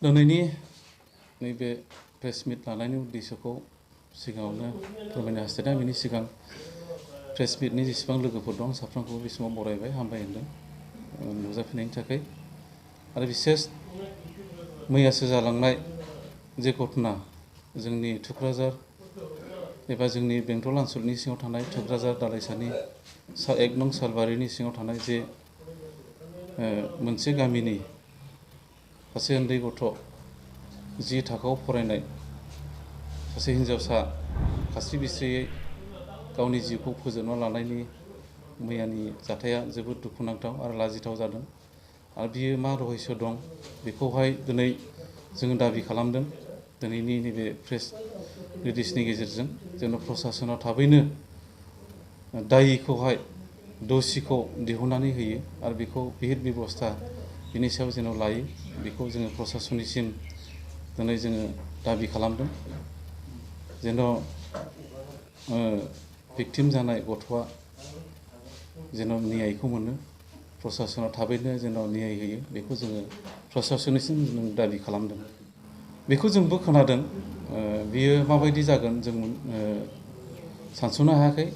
दिनैनि नैबे प्रेस मिट लानायनि उद्देश्यखौ सिगाङावनो फोरमायनो हास्थायदों। बेनि सिगां प्रेस मिटनि जेसेबां लोगोफोर दं साफ्रोमखौबो बे समाव बरायबाय, हामबाय होनदों नुजाफैनायनि थाखाय। आरो बिसेस मैयासो जालांनाय जे घटना जोंनि थुक्राझार एबा जोंनि बेंटल ओनसोलनि सिङाव थानाय थुक्राझार दालाइसानि 1 नं सालबारिनि सिङाव थानाय जे मोनसे गामिनि सासे उन्दै गथ' 10 थाखोआव फरायनाय सासे हिनजावसा खास्रि बिस्रियै गावनि जिउखौ फोजोबना लानायनि मैयानि जाथाया जोबोद दुखुनांथाव आरो लाजिथाव जादों। आरो बियो मा रहस्य दं बेखौहाय दिनै जोङो दाबि खालामदों। दिनैनि नैबे प्रेस रिलिजनि गेजेरजों जेन' प्रसासना थाबैनो दायिखौहाय दसिखौ दिहुननानै होयो आरो बेखौ बिहिर बेबस्था बिनि सायाव जेन' लायो, बेखौ जोङो प्रसासननिसिम दिनै जोङो दाबि खालामदों। जेन' भिक्टिम जानाय गथ'आ जेन' न्यायखौ मोनो, प्रसासना थाबैनो जेन' न्याय होयो, बेखौ जोङो प्रसासननिसिम जों दाबि खालामदों। बेखौ जोंबो खोनादों, बियो माबायदि जागोन जों सानस'नो हायाखै।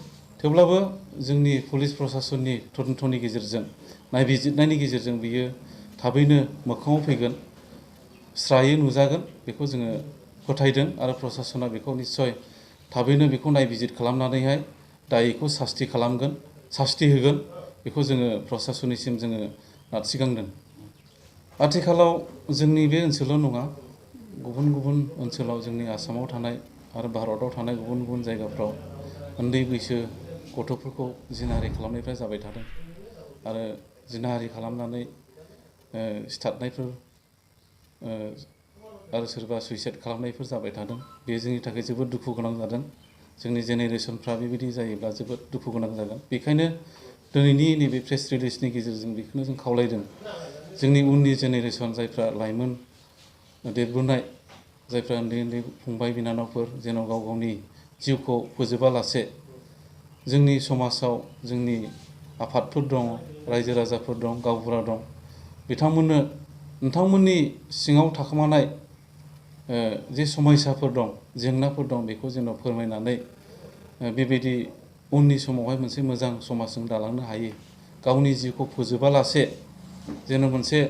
थेवब्लाबो जोंनि पुलिस प्रसासननि तदन्तनि गेजेरजों नायबिजिरनायनि गेजेरजों बियो थाबैनो मोखाङाव फैगोन, स्रायै नुजागोन, बेखौ जोङो फोथायदों। आरो प्रसासना बेखौ निस्सय थाबैनो बेखौ नायबिजिर खालामनानैहाय दायिखौ सास्ति खालामगोन, सास्ति होगोन, बेखौ जोङो प्रसासननिसिम जोङो नारसिगांदों। आथिखालाव जोंनि बे ओनसोलाव नङा, गुबुन गुबुन ओनसोलाव जोंनि आसामाव थानाय आरो भारताव थानाय गुबुन गुबुन जायगाफ्राव उन्दै बैसो गथ'फोरखौ जिनाहारि खालामनायफ्रा जाबाय थादों। आरो जिनाहारि खालामनानै सिथारनायफोर आरो सोरबा सुइसाइड खालामनायफोर जाबाय थादों। बे जोंनि थाखाय जोबोद दुखु गोनां जादों। जोंनि जेनेरेसनफ्रा बेबायदि जायोब्ला जोबोद दुखु गोनां जागोन। बेखायनो दिनैनि नैबे प्रेस रिलिजनि गेजेरजों बेखौनो जों खावलायदों, जोंनि उननि जेनेरेसन जायफ्रा लाइमोन देरबोनाय, जायफ्रा उन्दै उन्दै फंबाय बिनानावफोर जेन' गाव गावनि जिउखौ फोजोबालासे जोंनि समाजाव जोंनि आफादफोर दङ, रायजो राजाफोर दं, गावबुरा दं, बिथांमोननो नोंथांमोननि सिङाव थाखोमानाय जे समयसाफोर दं, जेंनाफोर दं, बेखौ जेन' फोरमायनानै बेबायदि उननि समावहाय मोनसे मोजां समाज जों दालांनो हायो। गावनि जिउखौ फोजोबालासे जेन' मोनसे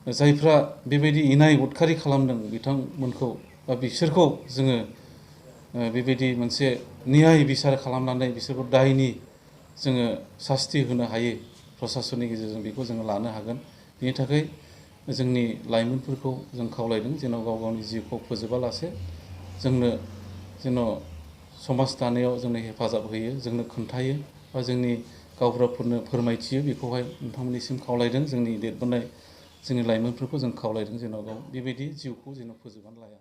जायफ्रा बेबायदि इनाय उदखारि खालामदों बिथांमोनखौ बा बिसोरखौ जोङो बेबायदि मोनसे न्याय बिसार खालामनानै बिसोरखौ दायनि जोङो सास्ति होनो हायो प्रसासननि गेजेरजों, बेखौ जोङो लानो हागोन। बेनि थाखाय जोंनि लाइमोनफोरखौ जों खावलायदों जेन' गाव गावनि जिउखौ फोजोबालासे जोंनो जेन' समाज दानायाव जोंनो हेफाजाब होयो, जोंनो खोन्थायो बा जोंनि गावबुराफोरनो फोरमायथियो, बेखौहाय नोंथांमोननिसिम खावलायदों। जोंनि देरबोनाय जोंनि लाइमोनफोरखौ जों खावलायदों जेन' गाव बेबायदि जिउखौ जेन' फोजोबनानै लाया।